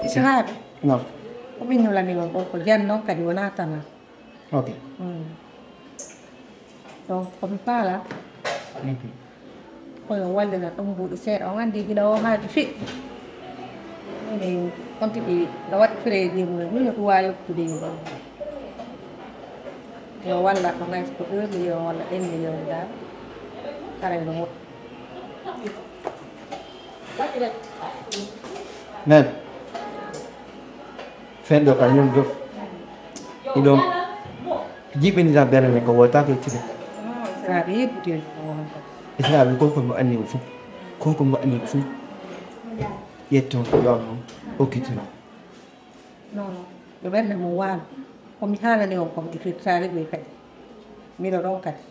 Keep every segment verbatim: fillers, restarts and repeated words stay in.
Siraaɓe, non, ko min nulani on ɗon ko jan noon kadi wonaa tana. Ok. Mm. Donc, ko mi faala, mhm, ko yo wallira ɗum mbuuɗi seeɗa. On anndi gila o haaju feƴƴi. Min on tigi no waɗi frais ji mum, min no ɗuwa yottude yimɓe. Yo walla ko ngays ko deux millions walla un million dal. Haray no moƴƴi. Nen. Fenɗo ka ñum ɗo. Iɗon jiɓini tan ɓernde nden ko woltaaki e tide. Siraaɓe yeɓɓiti on ko wonata. E siraaɓe ko ko mo anni o fof. Ko ko mo anni o fof. Ƴetton ko ɗon o okkitino. Non, non. Yo ɓernde mum waalo. Ko mi haalani on ko mi firtaali ɓe kadi. Miɗo ɗon kadi.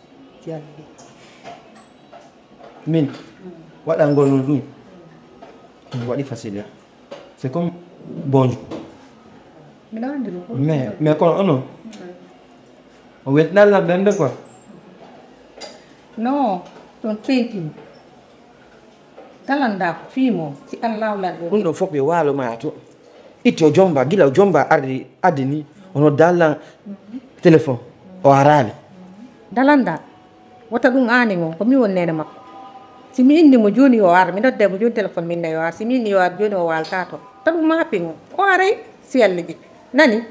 Siraaɓe. Min waɗangol no ɗum mi waɗi facile. C'est comme bonjour. Mbiɗa anndi ɗum. Mais mais kono onon o weltinalla ɓernde quoi. Non, ɗum teytini. Dalanɗaa ko fii mo si Allah lan ɗum. Ɗum ɗo fof ɓe waalo ma to itti o jomba gila o jomba ardi addi ni ono dalla téléphone o araali. Dalanɗaa. Wota ɗum aani mo, ko mi woni neene makko. Si mi inni mo jooni yo ar, mi nodday mo jooni téléphone mi inna yo ar. Si mi inni yo ar jooni o waaltaa to. Ta ɗum maapi mo. O aray si Yalla jiɗi. Nani?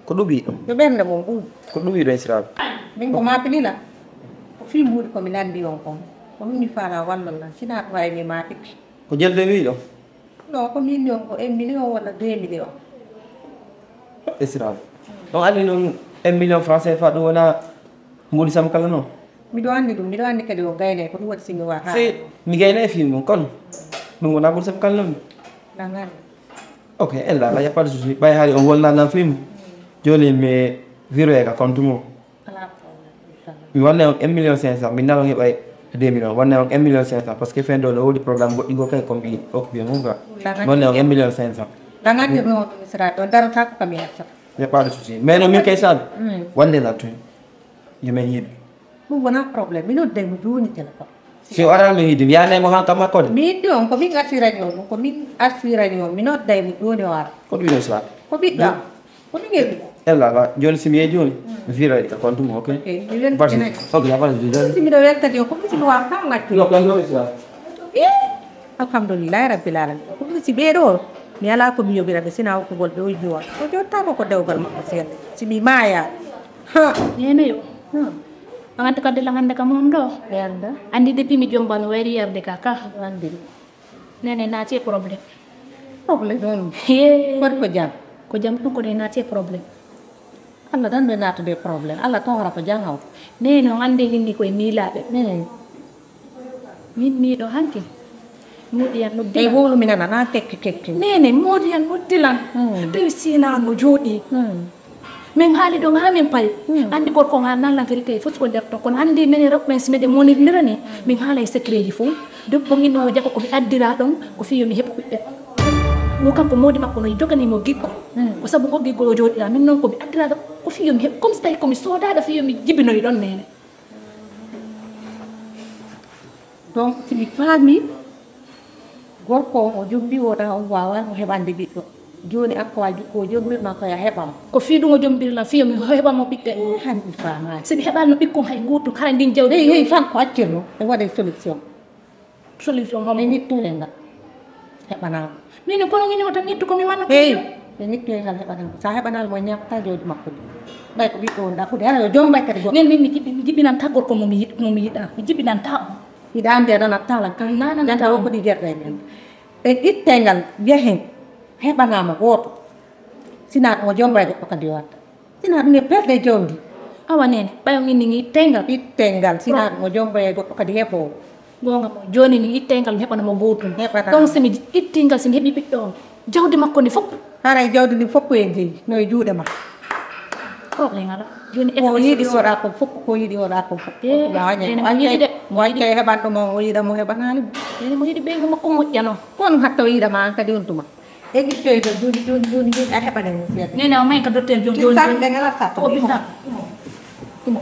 Ko ɗuɓi ɗum. Yo ɓernde mum ɓuuɓi. Ko ɗuɓi ɗum e siraaɓe. Min ko maapini la. Ko fii mbuuɗi ko mi lanndi on kon. Ko min mi faala wallon lan. Sinaa ɗum hay mi maapiki. Ko jelde wi ɗo. Non, ko min ɗon ko un million walla deux millions. E siraaɓe. Donc anndi noon un million franc C F A ɗum wona mbuuɗi sam kala noon. Miɗo anndi ɗum, miɗo anndi kadi o gaynay ko ɗum waɗi si mi waɗa. Si mi gaynay fii mum kono ɗum wona mbuuɗi sam kala noon. Ɗangani. Ok, ella a yappaade souci ɓay haali on wolnanam fii mum. Jooni mi viroye ka compte mum. Mi wanna on un million cinq cent, min nana on heɓay deux millions, wanna on un million cinq cent parce que fen ɗo no wodi programme goɗɗi goo kay comme ɗi occupé mum ga. Wanna on un million cinq cent. Ɗangani mi on ɗum sira ɗo darata ko kam yasa. Y a pas de souci. Mais non min kay sal. Wande la tun. Yo men yiɗu. Ɗum wona problème. Mi nodday mo jooni téléphone. Si o araa mi yiɗi mi yaanay mo han kam makko de. Mi yiɗi on ko min asirani on ɗum ko min asirani on mi nodday mo jooni o ara. Ko ɗum sal. Ko ɓiɗɗo am. Ko ɗum yewi. Ella ba jooni si mi yehi jooni mi fiira e compte mum ok. Barsi ok ya barsi jooni. Si miɗo weltani o ko ɗum si mi wawa kam ngaccu. No kan ɗo islam. Alhamdulillahi rabbil alamin ko ɗum si ɓeeɗo mi alaa ko mi yoɓira ɓe sina okkugol ɓe o juwa o jottama ko dewgal makko seeɗa si mi maaya. Ha. Neneyo. An anndi kadi lan hannde kam on ɗo. Yalda. Anndi depuis mi jomba mi wayri yarde ka ka. Anndi. Nene naati e problème. Problème on. Hee. Foti ko jam. Ko jam ɗum ko ɗe naati e problème. Allah tan ɓe naatude e problème Allah tawara ko jam haw. Nene on anndi min ni koye miilaaɓe. Min miiɗo hanki. Moodi yan noddi. Ey wowlu mi nana na tekki tekki. Nene moodi yan noddi lan. Tawi sina no jooɗi. Min haali ɗon haa min payi. Anndi gorko on haa nalla verité fof ko nder ton kono anndi minen rewɓe ɓen si meɗen monirnira ni min haalay secret ji fof. Debbo ngin o jako ko mi addira ɗon ko fii yo mi heɓu ɓiɓɓe. Mo kanko moodi makko no jogani mo giggol. Ko sabu ngo giggol o jooɗira min noon ko mi addira ɗon ko fii yo mi heɓu comme si tawi ko mi soodaaɗo fii yo mi jibinoy ɗon nene. Donc si mi faami gorko on o jombi wona on wawa mo heɓande ɓiɗɗo joni an ko waji ko jombirma ko ya heɓam. Ko fii ɗum o jombirla fii yo mi heɓamo ɓiɓɓe. Hani mi faamaani. Si mi heɓano ɓikkon hay gootum hara ndin jawdi. Hey hey fan ko accirno e waɗa solution. Solution homo. E ñittoye ngal heɓanama. Min kono min wota ñittu ko mi manno. Hey e ñittoye ngal heɓanama sa heɓanama mo ñakkata jawdi makko ndi. Ɓay ko ɓiɗɗo on ɗaɓɓude hara yo joom ɓay kadi goɗɗo. Min min mi jiɓi mi jiɓinanta gorko mo mi yiɗ mo mi yiɗa mi jiɓinanta on. Hiɗa anndi aɗa natta lan kan nana nata o kodi jerɗa e men. E ittengal yahen heɓanama gooto. Sina ɗum o jombay goɗɗo kadi o watta. Sina ɗum e perde jawdi. Awa nene ɓay on inni ittengal. Ittengal sina ɗum o jombay goɗɗo kadi heɓo. Gonga mo joni min ittengal mi heɓana mo gootum. Heɓana. Donc si mi ittingal si mi heɓi ɓiɗɗo on jawdi makko ndi fof. Haray jawdi ndi fof ko e jeyi no e juuɗe ma. Problème ala joni ko yiɗi oɗa ko fof ko yiɗi oɗa ko fof. Ene mo yiɗi de mo yiɗi heɓanɗo mo o yiɗa mo heɓanani. Ene mo yiɗi ɓeygu makko moƴƴano. Kono hatta o yiɗa ma an kadi on tuma. E ƴittoyde joni joni joni joni a heɓanani mo seeɗa. Nene o may ka docteur joni joni. Tan ɓe ngala sa ko ɓiɗɗa. Tuma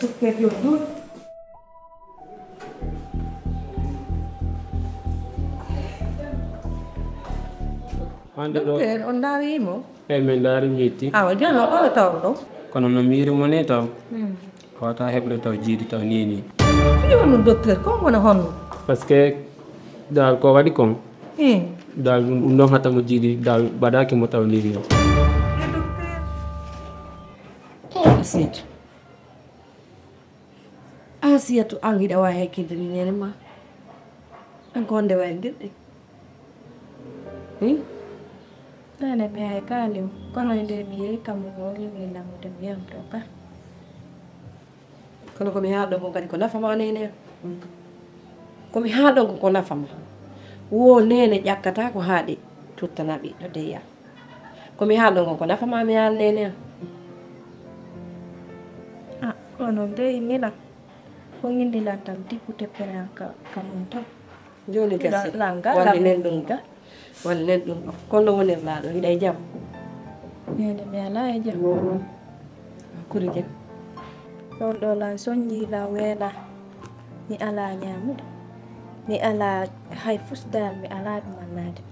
docteur joni joni. Hannde ɗo. Docteur, on ndaarimo? Eyi, min ndaari mi yetti. Awa, jooni o ɗo taw ɗo? Kono no miiri mo ni taw. Hmm. Wata heɓde taw jiidi taw ni ni. Fii on ɗum docteur, ko wona honno? Parce que dal ko waɗi kon. Hmm. Dal ɗum ɗon hatta mo jiidi dal baɗaaki mo taw ni ni. Asiyatu. Asiyatu, an hiɗa waawi hakkilde ni neene ma? An ko honde wayndirɗe? Hmm? Neene mi hay kaaliw, kono e nde mi yehi kam o wowlini lamude mi yam to ka. Kono ko mi haalɗon kon kadi ko nafa ma neene am? Ko mi haalɗon kon ko nafa ma? Wo neene ƴakkata ko haaɗi tuttana ɓiɗɗo dey am. Ko mi haalɗon kon ko nafa ma mi haal neene am? Ah, kono dey nila. Ko ŋindi lantam dippu teppere an ka, ka mum to. Jooni gasi. Langa, wallinen ɗum ga. Wallinen ɗum ɗo. Kono wonir laaɗo, hiɗa e jam? Neene mi alaa e jam. Kuri jam. Ɗon ɗo lan soñji lan weela. Mi alaa ñaamude. Mi alaa hay fusdaal, mi alaa ɗum annaade.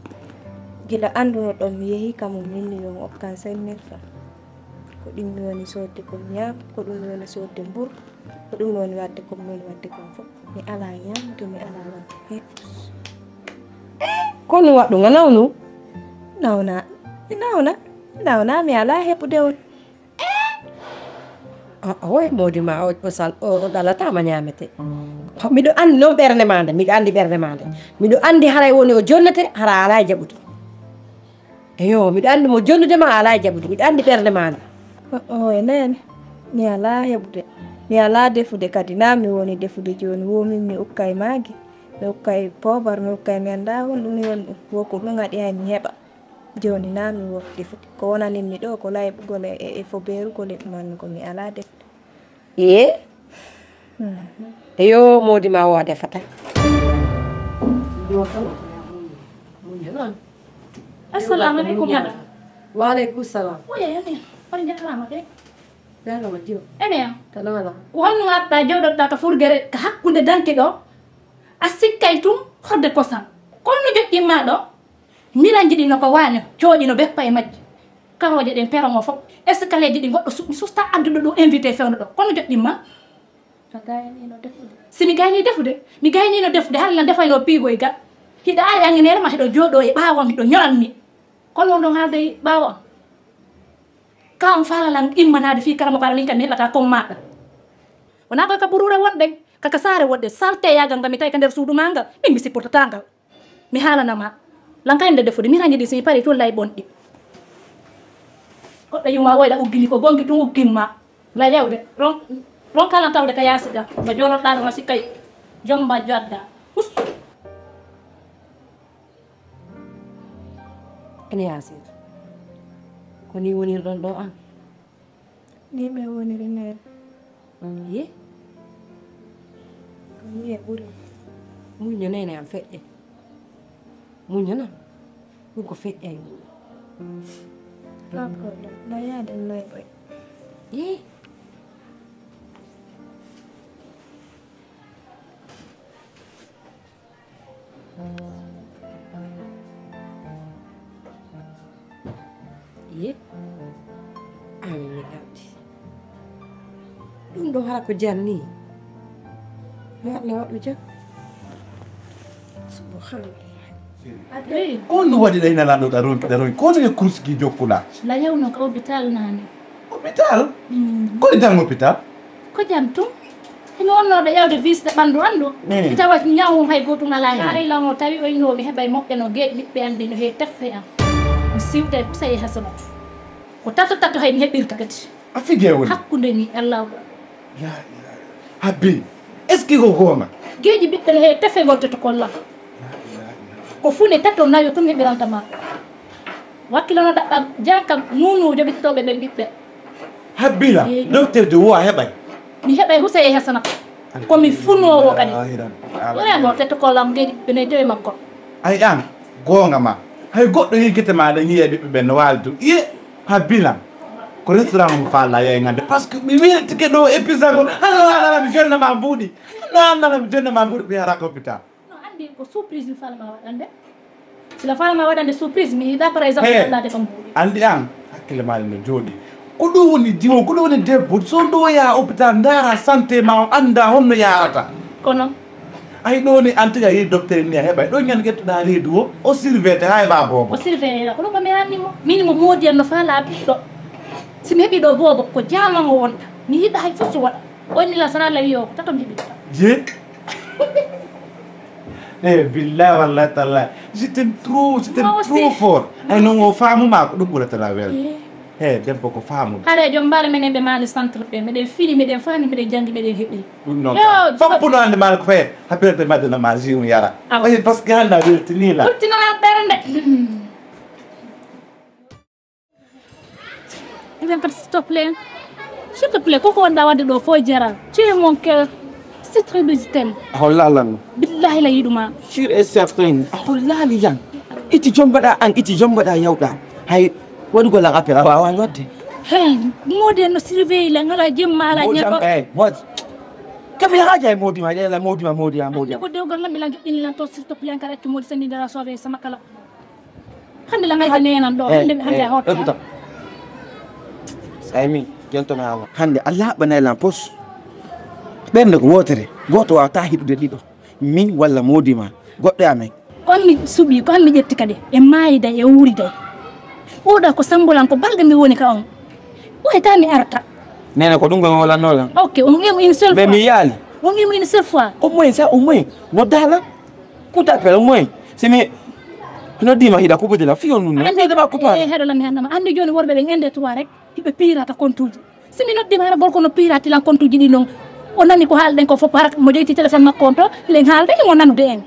Gila annduno ɗon mi yehi ka mum winni yo okkan cinq mille francs. Ko ɗum mi woni soodde ko ñaam, ko ɗum mi woni soodde mbur, ko ɗum mi woni waɗde ko mi woni waɗde kon fof. Mi alaa ñaamde, mi alaa waɗde hay fus. Kono waɗɗu nga nawnu? Nawna, mi nawna, mi nawna, mi alaa heɓude on. A, a, woy moodi ma o, o sal, o, o ɗalata ma ñaamete. Miɗo anndi noon ɓernde ma nde, miɗo anndi ɓernde ma nde. Miɗo anndi haray woni o jonnete, hara alaa e jaɓude. Eyo, miɗo anndi mo jonnude ma alaa e jaɓude, miɗo anndi ɓernde ma nde. O, o, e neene, mi alaa heɓude, mi alaa defude kadi, na mi woni defude jooni, wo min mi ukkay maagi, mi ukkay poobar, mi ukkay mi anndaa honɗum e honɗum, wo ko ɗum haɗi hay mi heɓa. Jooni na mi woni defude, ko wonanin mi ɗo ko layɓugol e, e, e fobeerugol e ɗum anndi ko mi alaa defude. Ee? Eyo, moodi ma o a defata. Assalamu alaikum, madam. Wa alaikum salam. Oya, yani, on jarama de. Jarama, jiyo. Ene ya. Tanala. Ko honno watta jooɗoɗa ka furgere ka hakkunde danki ɗo? A sikkay tun horde kosam. Kono joƴƴin ma ɗo? Miranji ɗi no ko waane, cooɗi no beppa e majji. Karooje ɗen, peron o fof, escalier ji ɗi goɗɗo su-, susta adduɗo ɗum invité fewndo ɗo. Kono joƴƴin ma? A gaynii no defude. Si mi gaynii defude, mi gaynii no defude, hara lan defayno piigoy ga. Hiɗa ari angineere ma, hiɗo jooɗo e ɓaawo am, hiɗo ñoran mi. Kono on ɗon haalde e ɓaawo am. Ka on faala lan immanaade fii kala mo ko ara min ka mi heɓata kon maaɗa. Wonaa koy ka buruure wonɗen, ka ka saare wonɗen, salteyagal ngal mi tawi ka nder suudu maa ngal, min mi sipportataa ngal. Mi haalana ma. Lan kay nde defude, mi rangi ɗi si mi pari tun lay bonɗi. Goɗɗo yumma woyɗa uggini ko gonki tun uggin ma. La yawde, ron, ron kalan tawde ka yaasi ga. Ba jolon ɗaɗo ma sikkay. Jomba jodda. Us. Ene yaasi. Ko ni wonirɗon ɗo an? Ni ɓe woniri neene. Ye? Ko ni e ɓuri. Muñño neene am feƴƴe. Muñño na. Ɗum ko feƴƴa e muñño. Pas problème. No yaade noy boy. Ye? Ye? Amin mi gardi. Ɗum ɗo hara ko janni. Yo Allah waɗu jam. Subhanallah. Ko on ɗum waɗi ɗa ina lanɗo ɗa ronki ɗa ronki. Ko on e kursi ki jokkula. La yawno ko hôpital nani. Hôpital? Mm. Ko e jam hôpital? Ko jam tun. Hino wonnooɓe ƴawde visde ɓanndu anndu. Mm. Mi tawa ñawu hay gootum alaa heen. Mm. Haray lan o tawi o inoo mi heɓay moƴƴa no geeƴi ɓiɓɓe an ɗi no heewi teffe am. Mi siwta e Husay e Hasanatu. Ko tato tato hay mi heɓirta kadi. A fijee woni? Hakkunde ni Allahu. Ya, ya. Habbi. Est-ce que ko goonga? Geeƴi ɓiɓɓe no heewi teffe ngol teto kolla. Ko fune tato nayo tun heɓiranta ma. Wakkilano ɗaɓɓa jam kam nuunu joɓitotooɓe ɓen ɓiɓɓe. Habbila, docteur de wo a heɓay? Mi heɓay Husay e Hasana. Ko mi funoowo kadi. Wala ngo tetto ko lam geɗi ɓe ne dewe makko. Ay an, goonga ma. Hay goɗɗo yi gite ma ɗen yiye ɓiɓɓe ɓen no waali tun. Iye, Habbila. Ko restaurant mo faala yay ngande. Parce que mi wiyete ke ɗo épisode. Ala, ala, ala, mi jonna ma mbuuɗi. Ala, ala, ala, mi jonna ma mbuuɗi. Mi ara ko hôpital. No anndi ko surprise mi falma waɗande. Sila faalama waɗande surprise, mi yiɗa par exemple Hey, waɗande kam. Anndi an, hakkille maa no jooɗi. Ko ɗum woni diwo, ko ɗum woni debbo. So ndoya hôpital, ndaara santé ma, o annda honno yaarata. Kono? Ay, ɗo ni, an tigi a yehi docteur ni, a heɓay. Ɗo ñande ƴettuɗaa reedu o, o surveillé hay ba boobo. O surveillé la, kono ko mi anni mo. Min mo moodi en no faala ɓiɗɗo. Si mi heɓi ɗo boobo, ko jaamango wonta. Mi yiɗa hay fof so waɗa. O inni la sana la wiyo, ko tato mi heɓi ɗo. Je? Eh, billahi, wallahi, tallahi. Je t'aime trop, je t'aime Moi aussi. Trop fort. Ay, non, o faamu ma ko ɗum ɓurata la wel. Eh. He, debbo ko faamu. Hare joom mbaalo menen ɓe maali centre ɓe. Meɗen fini, meɗen faami, meɗen janngi, meɗen heɓi. Ɗum noon Yo, kam. Fof ko no annde maalo ko faye. Happirante madde na ma ji um yara. Awa. Oye, parce que hannde a weltini la. Weltinanaa ɓernde. Eɗen kadi, s'il te plaît. S'il te plaît, koko wonɗa waɗde ɗo fof jara. Tu es mon cœur. C'est très légitime. A hollaali lan. Billahi la yiɗuma. Sûr et certain. A hollaali yan. Iti jombaɗa an, iti jombaɗa yawɗa. Hay waɗugol an appel a waawani waɗde. Hey, moodi en no surveille la, ngala jemma ala Moodi ñebba. Am, eh, moodi. Kam mi haaja e moodi ma, ɗe la moodi ma, moodi ma, moodi Hannde ma. Ko dewgal lamɓe lan joɗɗini lan to, s'il te plaît, an kala accu moodi sanni dara soirée sama kala. Hannde la ngalta nenan ɗo, hannde, hannde a hotta. Écoute. Saymi, jonto mi hawa. Hannde Allah haɓɓanay lan pos. Ɓernde ko wootere, gooto waawata hiɗude ɗiɗo. Min walla moodi ma, goɗɗo e amen. Ko an mi suɓi, ko an mi ƴetti kadi. E maayiday, e wuuriday. Oɗa ko sambolan, ko balɗe mi woni ka on. Wayta mi arta. Nene ko ɗum ko mi walanno lan. Ok, on wi'imo une seule fois. Mais mi yaali. On wi'imo une seule fois. Au moins ça, au moins. Nodda lan. Kuta appel, au moins. Si mi noddima hiɗa kupude lan. Fiyo nun. Ande, ande ma kupa. Eh, heɗo lan mi hannama. Ande jooni worɓe ɓen ende trois rek. Hiɓe piirata kontuuji. Si mi noddima hara gorko no piirati lan kontuuji ɗi non. O nani ko haalɗen ko fof, hara mo joyti téléphone makko on to, hiɗen haalda, himo nanude en.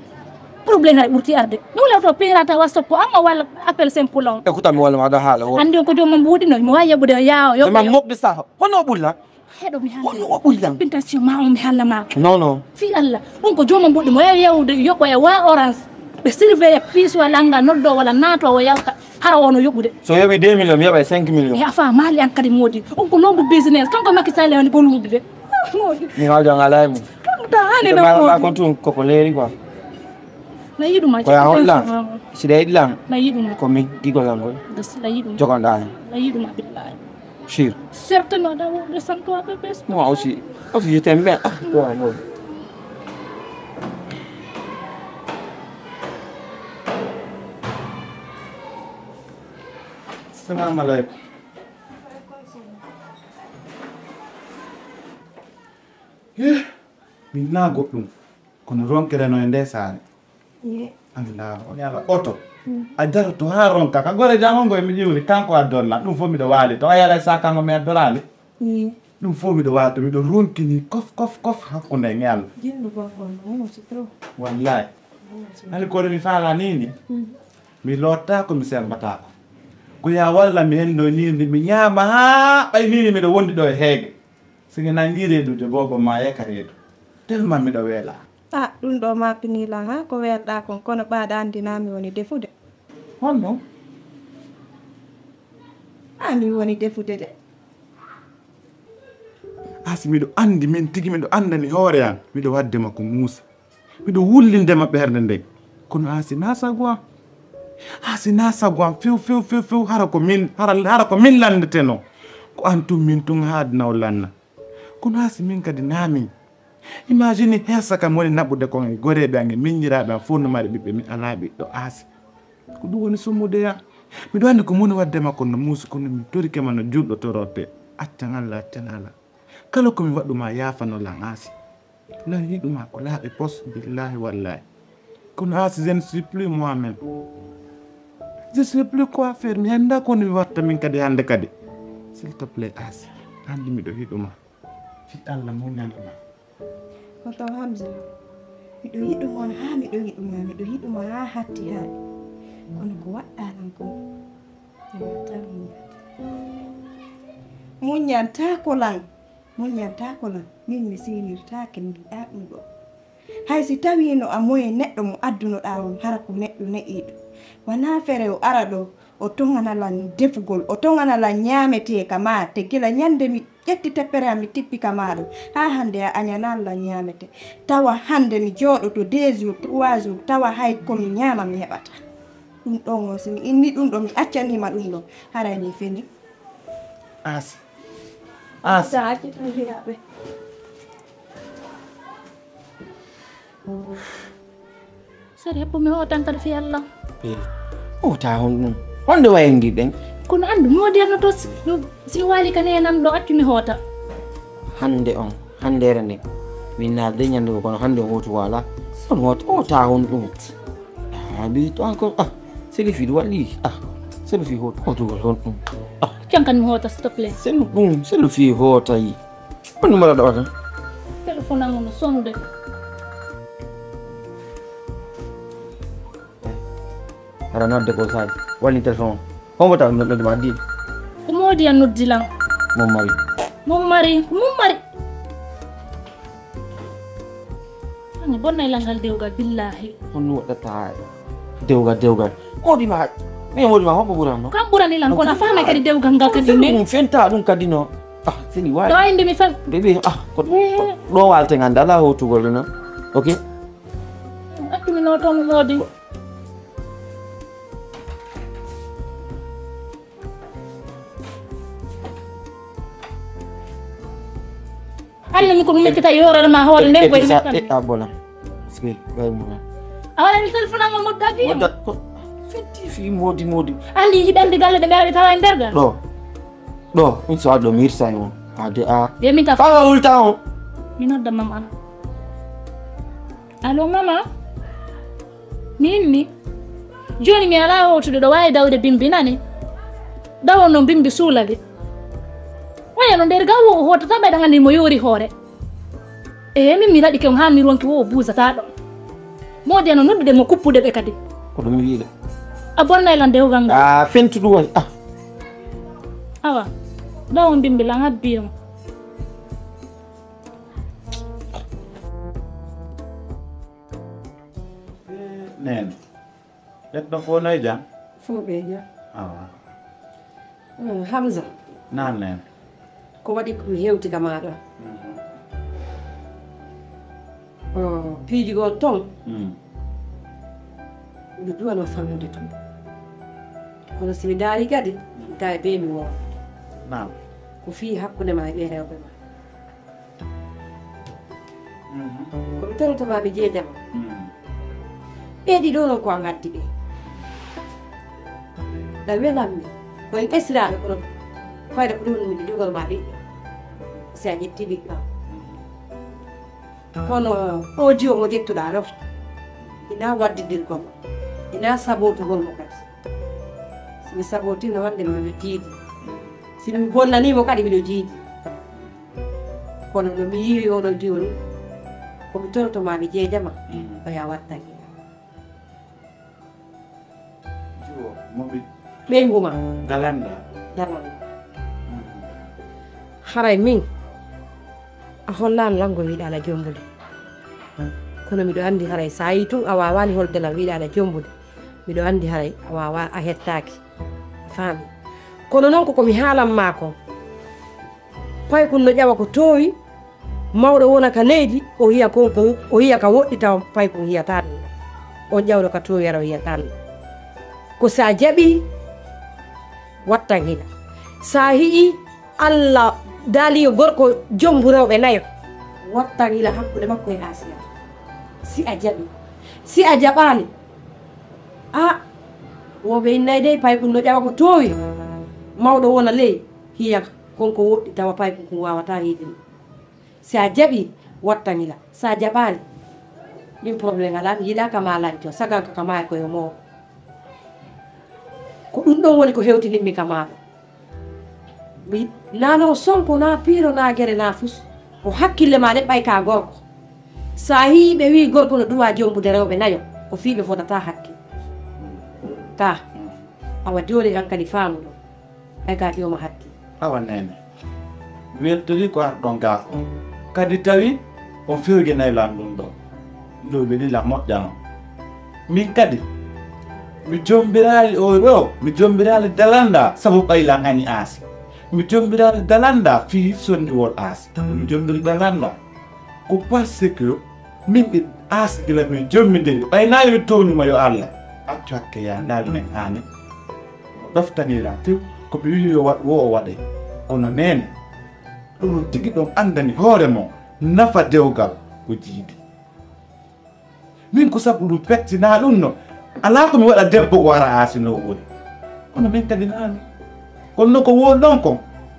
Problème hay ɓurti arde. Mi wula to piirata WhatsApp ko amma walla appel simple on. Écoute, mi walla ma ɗo haala o. Andi on ko joomum mbuuɗi no, mo wawi yoɓude o yaa o yoɓa. Ma mokde sa, hono o ɓulla? Heɗo mi haalda. Hono o ɓulla? Pintation ma on mi haalna ma. Non, non. Fii Allah, ɗum ko joomum mbuuɗi mo wawi yawde yoɓa e wa orange. Ɓe surveille piis walla anngal noddo walla naato o yalta. Hara wono yoɓude. So yoɓi deux millions, mi yoɓay cinq millions. E afa maali an kadi moodi. On ko lombo business. Kanko Macky Sall woni bonnude de. Ah, moodi. Mi hawja ngala e mum. Kanko ta hani na moodi. Ko tun koko leeri quoi. Na yiɗuma. Ko ya holla. Si ɗa yiɗi lan. Na yiɗuma. Ko mi gigol lan ngol. Des na yiɗuma. Jogonɗa hen. Na yiɗuma billahi. Sûr. Certainement da wo de santo abe bes. Moi aussi. Aussi je t'aime bien. Ah, toi, moi. Assalamu alaikum. Eh, min na goɗɗum. Kono ronkere no e nde saare. Ye. Annda, o yala oto. Mm. A daroto haa ronka. Ka gore jam on ngo e mi ƴiwri, kanko a donna. Ɗum fof miɗo waali. To a yala sa kanko mi a dorali. Ye. Ɗum fof miɗo waali. Miɗo ronkini kof, kof, kof hakkunde e ngal. Jindu gongon, mo si trop. Wallahi. Mo si. Hali ko mi faala ni ni. Mm. Mi lotta ko mi sembata ko. Ko ya walla mi hendo ni ni mi ñaama haa ɓay ni ni miɗo wondi ɗo e heege. Si mi nanngi reedude boobo ma yeka reedu. Tellement miɗo weela. Ah, ɗum ɗo ma pini lan ha ko weelɗa kon, kono ɓaaɗa anndi na mi woni defude. Honno? Ah, mi woni defude de. Asi miɗo anndi min tigi miɗo anndani hoore an. Miɗo waɗde ma ko Muusa. Miɗo wullinde ma ɓernde nden. Kono Asi na sago am. Asi na sago am few, few, few, few. Hara ko min, hara, hara ko min lanndeteno. Ko an tun min tun haadna o lanna. Kono Asi min kadi na min. Imagine heesa kam woni naɓude kon e goreeɓe an e miñiraaɓe an fof no mari ɓiɓɓe, mi alaa ɓiɗɗo Asi. Ko ɗum woni summude yam. Miɗo anndi ko moni waɗde ma kono no muusi kono mi torike ma no julɗo tororte. Accan Allah, accan Allah. Kala ko mi waɗu ma yaafano lan Asi. Lan yiɗu ma ko laaɓi pos, billahi wallahi. Kono Asi, je ne suis plus moi-même. Je ne sais plus quoi faire. Mi annda ko mi watta min kadi hannde kadi. S'il te plaît Asi, anndi miɗo yiɗu ma. Fii Allah muññan ma. Tonton Hamza, miɗo yiɗu mon haa miɗo yiɗu ma, miɗo yiɗu ma haa hatti haaɗi. Kono ko waɗɗa lan kon, mi waɗata muññande. Muññantaako lan, muññantaako lan, min mi siinirtaake mi yiɗaa ɗum ɗo. Hay si tawiino a moye neɗɗo mo addunoɗaa on, hara ko neɗɗo ne'iiɗo. Wanaa fere o ara ɗo, o toŋana lan defugol, o toŋana lan ñaametee ka maate, gila ñande mi ƴetti teppere am mi tippi ka maaɗa, haa hannde a añanaa lan ñaamete. Tawa hannde mi jooɗoto deux jours, trois jours, tawa hay ko mi ñaama mi heɓataa. Ɗum ɗon o, si mi inni ɗum ɗo, mi accanii ma ɗum ɗo. Haray mi feni. Aasi. Aasi. Sa accitan hiraɓe. Sori, heppu mi hootan kadi fi Allah. Pe. O ta hon ɗum. Honde wayangi ɗen? Kono anndu, mi wodi anno to si, si mi waali kan e nan ɗo accu mi hoota. Hande on, handere nden. Min naalde ñande ko kono hande on hootu wala. On hoota, o ta hon ɗum. Ah, bi to encore. Ah, c'est le fil wali. Ah, c'est le fil hootu, hootu hon ɗum. Ah, Can kan mi hoota, s'il te plaît. C'est le ɗum, c'est le fil hoota yi. On numéro ɗo tan. Téléphone am no sonude. Aɗa nodde ko saaji. Walli téléphone o. Hombo taw nodde ma di? Ko moodi an noddi lan. Mon mari. Mon mari, mon mari. Ani bonnay langal dewgal billahi. On waɗata dewgal dewgal. Moodi ma. Mi moodi ma hombo ɓuran no? Kam ɓurani lan kono a faamay kadi dewgal ngal kadi. Seni min ɗum fenta ɗum kadi no. Ah, seni wawi. Ɗo inde mi fen. Bebe, ah, ko ɗo walte ngande ala hotugol no. Ok. Accu mi no toon moodi. Hannde mi ko mi mettita yorore ma hoore nde boy mettani. A bona. Sike bay mo. A wala mi téléphone am mo dafi. Mo dat ko. Fenti fi modi modi. Andi hidande galle de mera tawa e nder ga. Ɗo. Ɗo, min so addo mi hirsa on. Ade a. Ye min ka. Fa ulta on. Mi nodda mam an. Allo mama. Min ni. Joni mi ala hotude ɗo wawi dawde bimbi nani. Dawo no bimbi suulade. Waya no nder gawo o hotata ɓe ɗan andi mo yori hoore. E min mi raɗi ken ha mi ronki wo o buusata ɗo. Moodi ano noddude mo kuppude ɓe kadi. Ko ɗum wiide. A bonnay lan dewgal ngal. A fentu ɗum waɗi. Ah. Awa. Dawo bimbi lan habbi mo. Nene. Ɓen ɗon fof no e jam? Fof ɓe e jam. Awa. Hmm, Hamza. Naan nene. Ko waɗi ko mi hewti ka maaɗa? Mhm. Oh, piiji goo ton. Mm. Miɗo duwano fannude ton. Kono si mi daari kadi, tawi bee mi woo. Naam. Ko fii hakkunde ma e ɓee rewɓe ma. Mhm. Ko mi toroto ma mi jeejama. Mm. Ɓee ɗiɗo non ko a ngaddi ɓe. Ɗa welan mi. Ko en esiraaɓe kono fayda ko ɗum mi jogor ma ɓiɗɗo. Si a ƴetti ɓiɗɗo. Kono o jiwo mo ƴettuɗaa ɗo. Ina waddidirgol mo. Ina sabotugol mo kadi. Si mi sabotino wonde miɗo jiidi. Si mi bonnanimo kadi miɗo jiidi. Kono no mi yiwi oɗo jiwo ni, ko mi toroto ma mi jeejama, mm, o ya wattaki. Jiwo, mo mi ɓeyngu ma. Dalanda. Dalanda. Mm. Haray min, a hollano lan ko wiɗa ala jombude. Kono miɗo andi haray sa yi tun a wawani holde lan wiɗa ala jombude. Miɗo andi haray a wawa a hettaki. Faami. Kono non ko ko mi haalan ma kon. Paykun no ƴawa ko toowi, mawɗo wona ka leydi, o hiya kon ko, o hiya ka woɗɗi tawa paykun hiyata ɗum. On ƴawɗo ka toowi ara o hiyata ɗum. Ko sa jaɓi, wattan hila. Sa hi'i Alla daali yo gorko jombu rewɓe nayo, wattan hila hakkunde makko e Asiya. Si a jaɓi, si a jaɓaali, a woɓe innay dey paykun no ƴawa ko toowi, mawɗo wona ley, hiya kon ko woɗɗi tawa paykun kun wawata hiidini. Si a jaɓi, wattan hila. Si a jaɓaali, min problème alaa, mi yiɗaa ka maalanjo, sagan ka ka maaya ko yo moo. Ko ɗum ɗon woni ko hewtinimmi ka maaɗa. Mi naano sonko na piiro na gere na fus. Ko hakkille ma ɗeɓɓay ka gorko. Sa hii ɓe wii gorko no duwa jombude rewɓe nayo, ko fii ɓe fotata hakke. Ka, awa jooni hankali faamu ɗum. Ay ka jooma hatti. Awa nene. Weltori ko arɗon gaa ko. Kadi tawi on fewjinay lan ɗum ɗo. Ɗo weli la moƴƴano. Min kadi. Mi jombiraali o ɗo. Mi jombiraali dalanda sabu ɓay lan ani aasi. Mi jombiraali dalanda fii sondiwol aasi. Mi jombiri dalanda. Ko parce que min ɓe aasi gila min jombidiri. Ɓay naa yo towni ma yo Allah. Accu hakke ya, ndaa ɗum en aani. Ɗoftaniraa few, ko mi wi'i yo waɗ, wo o waɗe. Kono neene, ɗum tigi ɗon anndani hoore mum, nafa dewgal ko jiidi. Min ko sabu ɗum pettinaa ɗum no. Alaa ko mi waɗa debbo o ara aasi no woni. Kono min kadi naani. Kono noon ko won ɗon kon,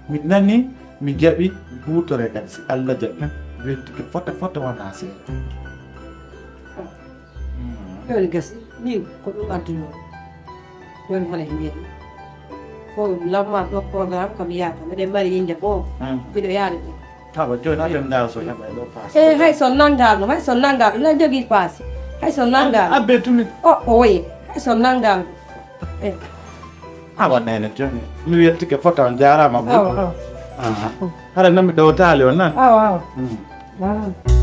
mi nani, mi jaɓi, mi huutore kadi. Si Allah jaɓi, wettike fota fota wonaa seeɗa. Ɗon gasi, min ko ɗum adduno. Ɗon hone mbiyen. Fof lamma ɗo programme kam yaata. Miɗen mari yinde fof. Miɗo yaade ɗum. Awa jooni aɗen ndaara so heɓa ɗo paas. E hay so nanngaano, hay so nanngaano, ina jogii paas. Hay so nanngaano. Abbe tumi. O o woye. Hay so nanngaano. E awa neene jooni. Mi weltike fota on jaaraama. Awa awa. Hara nan mi ɗowtaali on nan. Awa awa. Awa.